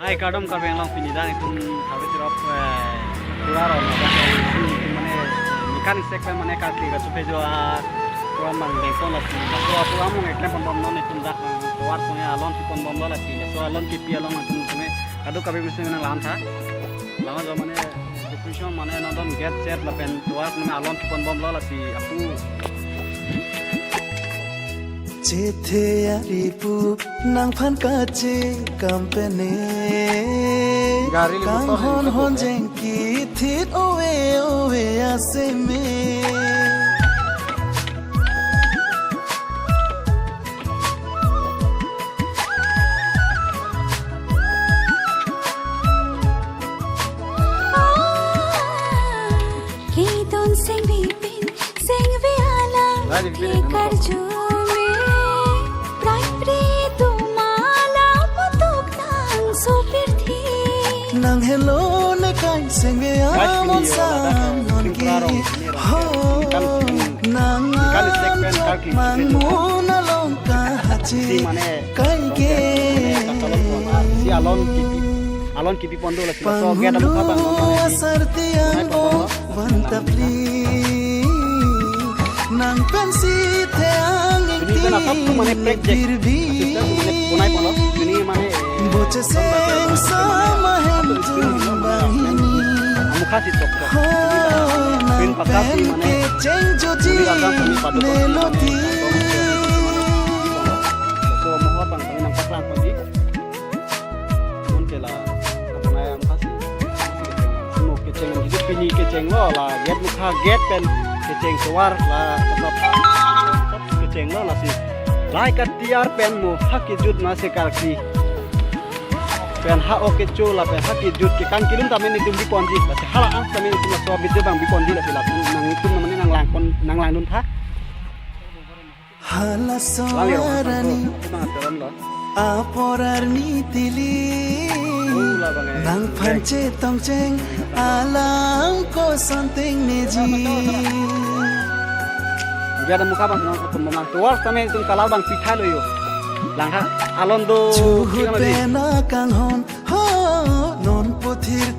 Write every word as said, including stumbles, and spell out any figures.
Hai, kardom Karbi Anglong, pini dak itum Karbi Terop, eh, Tura Rong, dak itum mane mechanic sek pen mane karkli kachepajo a program abang dengpon lasi. Laso a program along eklem ponbomnon itum dak, eh, tovar pune alon kiponbomlo lasi. Laso alon kipi along itum pune kadokave mesen nanglang tha. Lama jo mane decoration mane nodon gate set lapen tovar pune alon kiponbomlo lasi apu. Chethe ari pu nangphan kache kam pen ne. Gari le motor Kanghon le hon jeng kithit ove ove aseme. Kidon sengvi pen sengvi alam ke karju me. Prai pri tumala putuk tang sopir thi. Nang helo ne kai sengvi amon sam non ke. Ho, nang ajok mang muna long kahache kai ke. Si alon kipi, alon kipi pon do lasi laso gate amuka abang. Pangulu asar tiang o van tapli. Nang pensi the angin. Ini kan asap tu mane prek jek. Asap tu mane punai pono. Ini mane, eh, boche seng sama hem tum banghini. Amuka si tok tok. Ho, nang pen kecheng jodi melodi. So, mohor bang kami nang paklang pagi. Mon ke la, kapanai am pasi. Semua kecheng, hidup pini kecheng lo la, gate mukha gate pen kecheng tovar la, kecheng lo lasi. Lai katiar pen mo ha kejut ma se karkli. Pen ha o kecho lapen ha kejut ke kan kilun tame netum biponji. Lasi hala ang tame netum laso video abang biponji lasi latum nang netum namane nanglang pon, nanglang dun tha. Hala Lali rong soarani, apor arni tili. Nangphan chetongcheng alam koson tengne ji. Dia ada muka bang, nang pun memang tuar tame tum kalau bang pitha lo yo. Langha alon do. Chuhut pena kanghon ho non puthir.